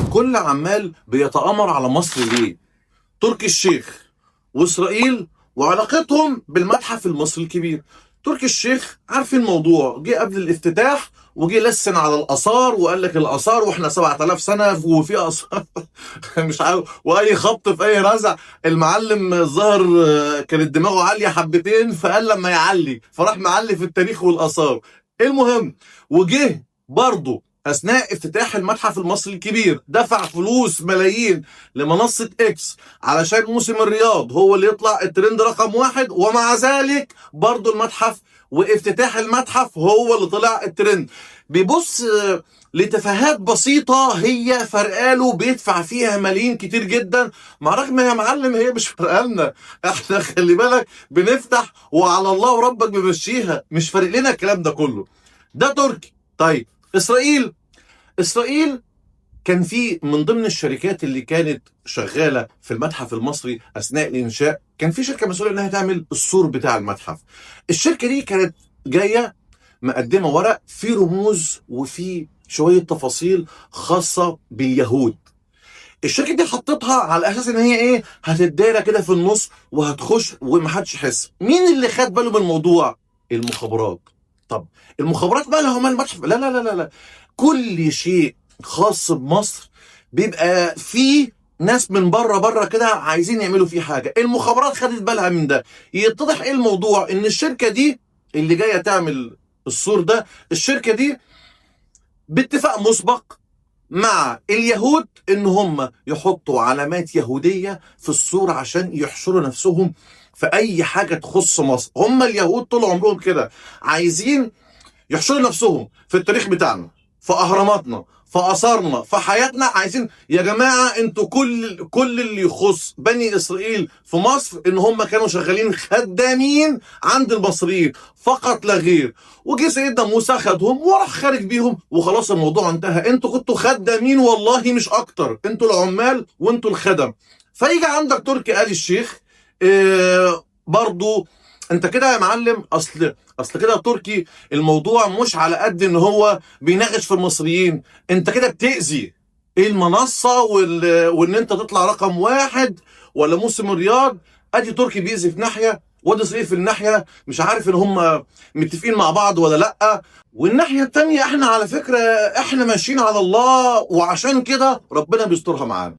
الكل عمال بيتآمر على مصر ليه؟ تركي الشيخ واسرائيل وعلاقتهم بالمتحف المصري الكبير. تركي الشيخ عارف الموضوع، جه قبل الافتتاح وجه لسن على الاثار وقال لك الاثار واحنا 7000 سنة وفي اثار مش عارف، واي خبط في اي رزع. المعلم الظاهر كانت دماغه عالية حبتين، فقال لما يعلي فراح معلي في التاريخ والاثار. المهم وجه برضه اثناء افتتاح المتحف المصري الكبير دفع فلوس ملايين لمنصه اكس علشان موسم الرياض هو اللي يطلع الترند رقم 1، ومع ذلك برضه المتحف وافتتاح المتحف هو اللي طلع الترند. بيبص لتفاهات بسيطة هي فرقاله بيدفع فيها ملايين كتير جدا، مع رغم يا معلم هي مش فرقالنا احنا، خلي بالك بنفتح وعلى الله وربك بيمشيها، مش فارق لنا الكلام ده كله. ده تركي. طيب اسرائيل كان في من ضمن الشركات اللي كانت شغالة في المتحف المصري اثناء الانشاء، كان في شركة مسؤولة انها تعمل السور بتاع المتحف. الشركة دي كانت جاية مقدمه ورق فيه رموز وفيه شوية تفاصيل خاصة باليهود. الشركة دي حطتها على اساس ان هي ايه، هتدارى كده في النص وهتخش ومحدش يحس. مين اللي خد باله من الموضوع؟ المخابرات. طب المخابرات مالها ومال المتحف؟ لا لا لا لا لا، كل شيء خاص بمصر بيبقى فيه ناس من بره بره كده عايزين يعملوا فيه حاجة. المخابرات خدت بالها من ده. يتضح ايه الموضوع؟ ان الشركة دي اللي جاية تعمل السور ده، الشركة دي باتفاق مسبق مع اليهود ان هم يحطوا علامات يهودية في السور عشان يحشروا نفسهم في اي حاجة تخص مصر. هم اليهود طول عمرهم كده عايزين يحشروا نفسهم في التاريخ بتاعنا، في اهراماتنا، في اثارنا، في حياتنا. عايزين يا جماعة انتوا كل اللي يخص بني اسرائيل في مصر ان هم كانوا شغالين خدامين عند المصريين فقط لا غير. وجه سيدنا موسى خدهم وراح خارج بيهم وخلاص الموضوع انتهى. انتوا كنتوا خدامين والله مش اكتر، انتوا العمال وانتوا الخدم. فيجي عندك تركي آل الشيخ اه برضو انت كده يا معلم، اصل كده تركي الموضوع مش على قد ان هو بيناقش في المصريين، انت كده بتأذي المنصة وان انت تطلع رقم 1 ولا موسم الرياض. ادي تركي بيأذي في ناحية وادي اسرائيل في الناحية، مش عارف ان هم متفقين مع بعض ولا لا. والناحية التانية احنا على فكرة احنا ماشيين على الله، وعشان كده ربنا بيسترها معانا.